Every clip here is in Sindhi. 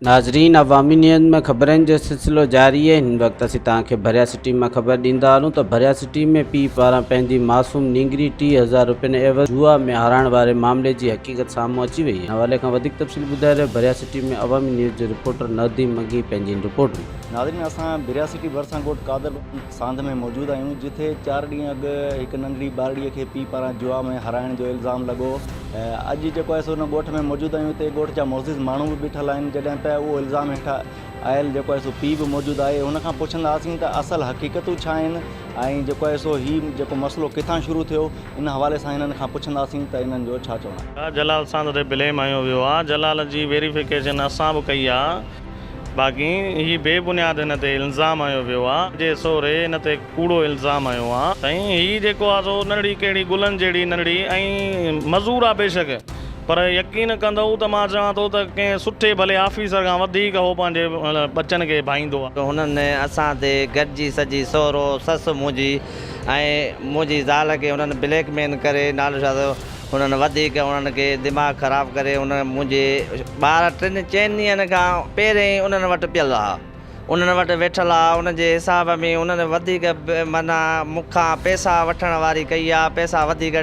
ناظرين عوامي نيوز ۾ خبرن جو سلسلو جاري آهي هن وقت اسين توهان کي ڀريا سٽي مان خبر ڏيندا هلون ته ڀريا سٽي ۾ پيء پاران پنهنجي معصوم نينگري 30,000 روپين عيوض جوا ۾ هارائڻ واري معاملي جي حقيقت سامهون اچي وئي آهي ان حوالي کان وڌيڪ تفصيل ٻڌائي رهيو ڀريا سٽي ۾ عوامي نيوز جو رپورٽر نديم منگي پنهنجي هن رپورٽ ۾. ناظرين اسان ڀريا سٽي ڀرسان ڳوٺ قادر ساند ۾ موجود آهيون جتي چار ڏينهن اڳ هڪ ننڍڙي ٻارڙي کي پيء پاران جوا ۾ هارائڻ جو الزام لڳو اڄ جيڪو آهي سو ان ڳوٺ ۾ موجود آهيون اتي ڳوٺ جا معزز ماڻهو به بيٺل آهن جڏهن ته اهو الزام هيٺ آيل جيڪو آهي سو پيء به موجود آهي هن کان پڇنداسين ته اصل حقيقتون ڇا آهن ۽ جيڪو آهي سو هي جيڪو مسئلو ڪٿان شروع ٿيو ان حوالي سان هنن کان پڇنداسين ته انهن جو ڇا چوڻ آهي. جلال ساند تي بليم هنيو ويو آ جلال جي ويريفڪيشن اسان به ڪئي آ. باقي هي بي بنياد هن تي الزام هنيو ويو آ جي سوري هن تي ڪوڙو الزام هنيو آ. سائين هي جيڪو آ سو ننڍڙي ڪهڙي گلن جهڙي ننڍڙي ۽ مزور آ بيشڪ پر يقين ڪندؤ ته مان چوان ٿو ته ڪنهن سٺي ڀلي آفيسر کان وڌيڪ هو پنهنجي ٻچن کي ڀائيندو آ. هنن اسان تي گڏجي سڄي سهرو سس منهنجي ۽ منهنجي زال کي هنن بليڪ مين ڪري نالو ڇا اٿو هنن وڌيڪ انهن کي دماغ خراب ڪري ان منهنجي ٻار ٽن چئن ڏينهن کان پهرين ئي انهن وٽ پيل ها انهن وٽ ويٺل ها ان جي حساب ۾ انهن وڌيڪ معنيٰ مون کان پئسا وٺڻ واري ڪئي ها پئسا وڌيڪ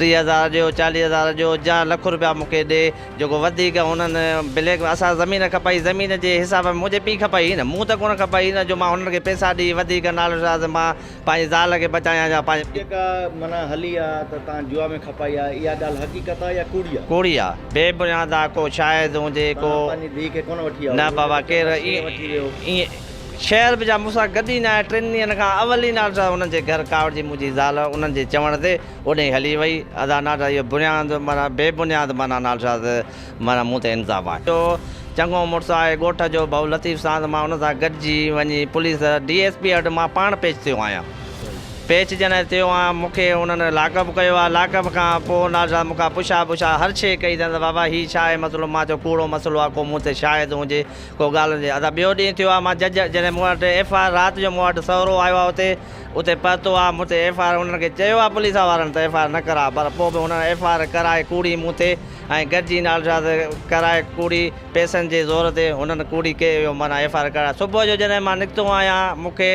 30,000 ڏيو 40,000 ڏيو جا لک روپيا مون کي ڏي جيڪو وڌيڪ انهن بليڪ اسان زمين کپائي زمين جي حساب ۾ منهنجي پيء کپائي هئي نه مون ته ڪونه کپائي هئي نه جو مان انهن کي پئسا ڏئي وڌيڪ نالو شاز مان پنهنجي زال کي بچايان يا پنهنجي. جيڪا معنيٰ هلي آ ته تان جوا ۾ کپائي آ اها ڳالهه حقيقت آ يا ڪوڙي آ؟ ڪوڙي آ بي بنياد آ ڪو شاهد هجي ڪو. تان پنهنجي ڌيء کي ڪونه وٺي آيو نه بابا ڪير ائين شهر به جا مون سان گڏ ئي نه آهي ٽن ڏينهن کان اول ئي ناٽ انهن جي گهر ڪاوڙجي منهنجي زال انهن جي چوڻ تي اوڏانهن هلي وئي ادا ناٽ اهو بنياد معنيٰ بي بنياد معنيٰ ناٽ معنيٰ مون تي انصاف آهي. جو چڱو مڙس آهي ڳوٺ جو ڀئو لطيف ساند مان ان سان گڏجي وڃي پوليس ڊي ايس پي وٽ مان پاڻ پيش ٿيو آهيان پيش جڏهن ٿيو آهيان مون کي انهن لاڪ اپ ڪيو آهي لاڪ اپ کان پوء ناز مون کان پڇا ٻڇا هر شيء ڪئي اٿن ته بابا هي ڇا آهي مسئلو مان چيو ڪوڙو مسئلو آهي ڪو مون تي شاهد هجي ڪو ڳالهه هجي ادا ٻيو ڏينهن ٿيو آهي مان جج جڏهن مون وٽ ايف I R رات جو مون وٽ سهرو آيو آهي اتي اتي پهتو آهي مون تي ايف I R انهن کي چيو آهي پوليس وارن ته ايف I R نه ڪراء پر پوء به انهن ايف I R ڪرائي ڪوڙي مون تي ۽ گڏجي نالشاز ڪرائي ڪوڙي پئسن جي زور تي هنن ڪوڙي ڪئي ويو معنيٰ ايف I R ڪرائي صبح جو جڏهن مان نڪتو آهيان مون کي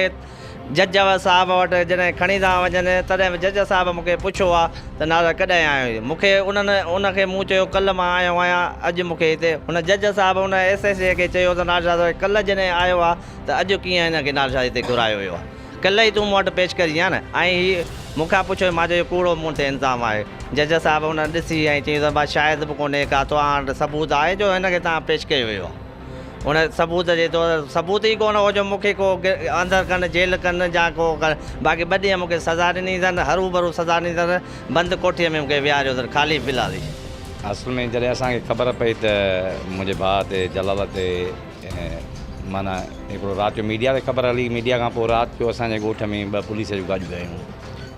جج صاحب وٽ جڏهن کڻي ٿا وڃن تڏهن به جج صاحب مون کي پڇيو آ ته ناظر ڪڏهن آيو آهين مون کي انهن ان کي مون چيو ڪلهه مان آيو آهيان اڄ مون کي هتي هن جج صاحب ان ايس ايس اي کي چيو ته نالشاز ڪلهه جڏهن آيو آ ته اڄ ڪيئن هن کي نالشاز هتي گهرايو ويو آ. ڪلهه ئي تون مون وٽ پيش ڪرين ها نه ۽ هي مون کان پڇيو مان چيو ڪوڙو مون تي الزام آهي. جج صاحب ان ڏسي ۽ چيائين ته ڀا شاهد به ڪونهي ڪا توهان وٽ ثبوت آهي جو هن کي توهان پيش ڪيو ويو آهي. ان ثبوت جي طور ثبوت ئي ڪونه هو جو مون کي ڪو اندر ڪن جيل ڪن يا ڪو ڪن باقي ٻه ڏينهن مون کي سزا ڏني اٿن هروڀرو سزا ڏني اٿن بند ڪوٺيء ۾ مون کي ويهاريو اٿن خالي في الحال ئي. اصل ۾ جڏهن اسان کي خبر پئي ته منهنجي ڀاء تي جلال تي معنيٰ هڪڙو رات جو ميڊيا تي خبر هلي، ميڊيا کان پوء رات جو اسان جي ڳوٺ ۾ ٻه پوليس جون گاڏيون آيون،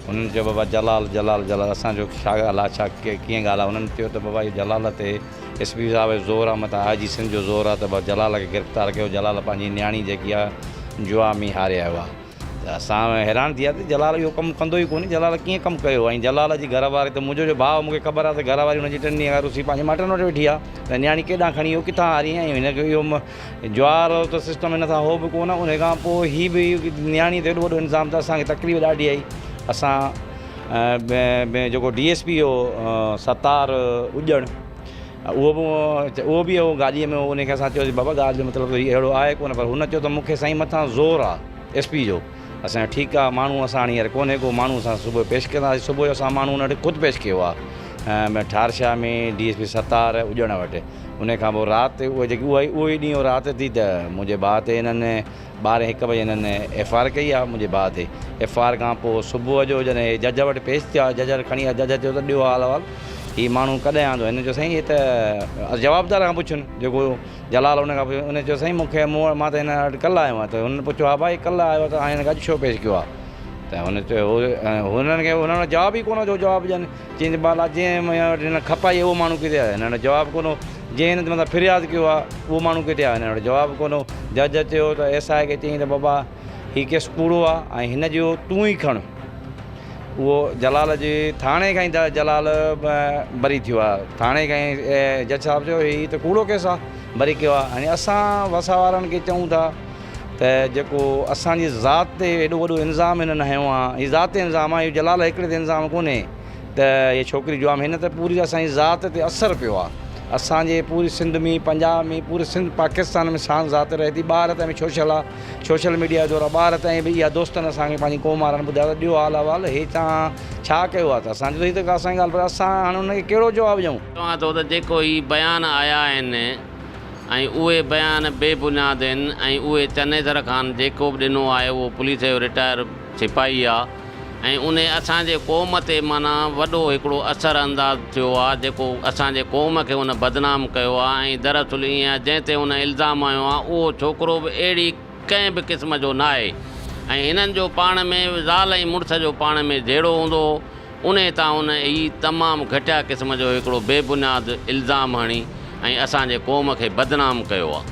انهن چيو بابا جلال جلال جلال اسان چيو ڇا ڳالهه آ ڇا ڪيئن ڳالهه آ انهن چيو ته بابا اهو جلال تي ايس پي صاحب جو زور آ متان آء جي سنڌ جو زور آ ته بابا جلال کي گرفتار ڪيو جلال پنهنجي نياڻي جيڪي آ جوا ۾ هاري آيو آ. ته اسان حيران ٿي وياسين جلال اهو ڪم ڪندو ئي ڪونهي جلال ڪيئن ڪم ڪيو ۽ جلال جي گهر واري ته منهنجو جو ڀاء مون کي خبر آهي ته گهر واري هن جي ٽن ڏينهن کان رسي پنهنجي مائٽن وٽ ويٺي آهي ته نياڻي ڪيڏانهن کڻي ويو ڪٿان هاري ۽ هن کي اهو جوار ته سسٽم هن سان هو به ڪونه ان کان پوء هي به نياڻي تي ايڏو وڏو انظام ته اسان کي تڪليف ڏاڍي آئي اسان جيڪو ڊي ايس پي هو ستار اڄڻ اهو به اهو به هو گاڏيء ۾ هو ان کي اسان چيوسين بابا ڳالهه جو مطلب هي اهڙو آهي ڪونه پر هن چيو ته مون کي سائين مٿان زور آ ايس پي جو اسان چيو ٺيڪ آ ماڻهو اسان هاڻي هينئر ڪونهي ڪو ماڻهو اسان صبح جو پيش ڪنداسين صبح جو اسان ماڻهو ان وٽ خود پيش ڪيو آ Thar Shah ۾ D S P Sattar Ujjan وٽ ان کان پوء رات اهي جيڪي اها اهو ئي ڏينهن رات ٿي ته منهنجي ڀاء تي هنن ٻارهين هڪ بجي هنن ايف آر ڪئي آ منهنجي ڀاء تي ايف آر کان پوء صبح جو جڏهن هي جج وٽ پيش ٿيا جج وٽ کڻي آيا جج چيو ته ڏيو حال احوال هي ماڻهو ڪڏهن آندو هن چيو سائين هي ته جوابدار کان پڇن جيڪو جلال ان کان پڇيو ان چيو سائين مون کي مون مان ته هن وٽ ڪلهه آيو آهيان ته هنن پڇيو ها ڀائي ڪلهه آيو ته هن کي اڄ ڇو پيش ڪيو آ ته هن چيو هنن کي هنن وٽ جواب ئي ڪونه جو جواب ڏين چين ته بالا جنهن وٽ هن کپائي اهو ماڻهو ڪٿي آهي هنن وٽ جواب ڪونه هو جنهن هن تي مٿان فرياد ڪيو آهي اهو ماڻهو ڪٿي آهي هنن وٽ جواب ڪونه هو جج چيو ته ايس I کي چيائين ته بابا هي ڪيس ڪوڙو آهي ۽ هن جو تون ئي کڻ اهو جلال جي ٿاڻي کان ئي جلال بري ٿيو آهي ٿاڻي کان ئي جج صاحب چيو هي ته ڪوڙو ڪيس آهي بري ڪيو آهي هاڻي اسان وسا وارن کي چئون ٿا ته جيڪو اسان جي ذات تي ايڏو وڏو الزام هنن هنيو آهي هي ذات تي الزام آهي اهو جلال هڪڙي تي الزام ڪونهي ته هي ڇوڪري جو آهي هن ته پوري اسان جي ذات تي اثر پيو آهي اسان جي پوري سنڌ ۾ پنجاب ۾ پوري سنڌ پاڪستان ۾ سان ذات رهي ٿي ٻاهر تائين به شوشل آهي سوشل ميڊيا جو دور آهي ٻاهر تائين به اها دوستن اسان کي پنهنجي قوم وارن ٻڌايو ته ڏيو حال احوال هي توهان ڇا ڪيو آهي ته اسان چيو هي ته اسان جي ڳالهه پر اسان هاڻي انهن کي ڪهڙو جواب ڏيون. چوان ٿو ته جيڪو هي بيان آيا آهن ۽ اهي بيان بي بنياد آهن ۽ اهي چنيسر خان جيڪو به ڏنو آهي اهو پوليس جو رٽائر سپاهي آهي ۽ انهي اسان جي قوم تي معنيٰ وڏو هڪڙو اثر انداز ٿيو آ جيڪو اسان جي قوم کي ان بدنام ڪيو آ ۽ دراصل ائين آ جنهن تي ان الزام هنيو آ اهو ڇوڪرو به اهڙي ڪنهن به قسم جو ناهي ۽ هنن جو پاڻ ۾ زال ۽ مڙس جو پاڻ ۾ جهيڙو هوندو هو انهي تان ان هي تمام گهٽيا قسم جو هڪڙو بي بنياد الزام هڻي ۽ اسان جي قوم کي بدنام ڪيو آ.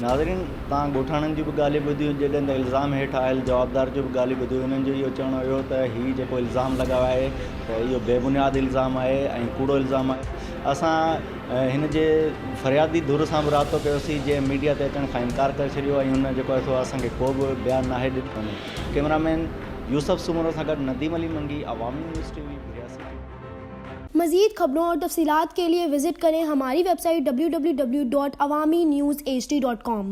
ناظرين توهان ڳوٺاڻن جون به ڳالهيون ٻڌيون جڏهن ته الزام هيٺ آيل جوابدار جون به ڳالهيون ٻڌيون انهن جو اهو چوڻ هيو ته هي جيڪو الزام لڳايو آهي ته اهو بي بنياد الزام آهي ۽ ڪوڙو الزام آهي اسان هن جي فريادي ڌر سان به رابطو ڪيوسين جنهن ميڊيا تي اچڻ کان انڪار ڪري ڇڏيو ۽ هن جيڪو آهي سو اسان کي ڪو به بيان ناهي ڏنو ڪئميرا مين يوسف سومرو سان گڏ Nadeem Ali Mangi Awami news T V Bhiria city. मज़ीद खबरों और तफसीलात के लिए विज़िट करें हमारी वेबसाइट www.awamiNewsHD.com।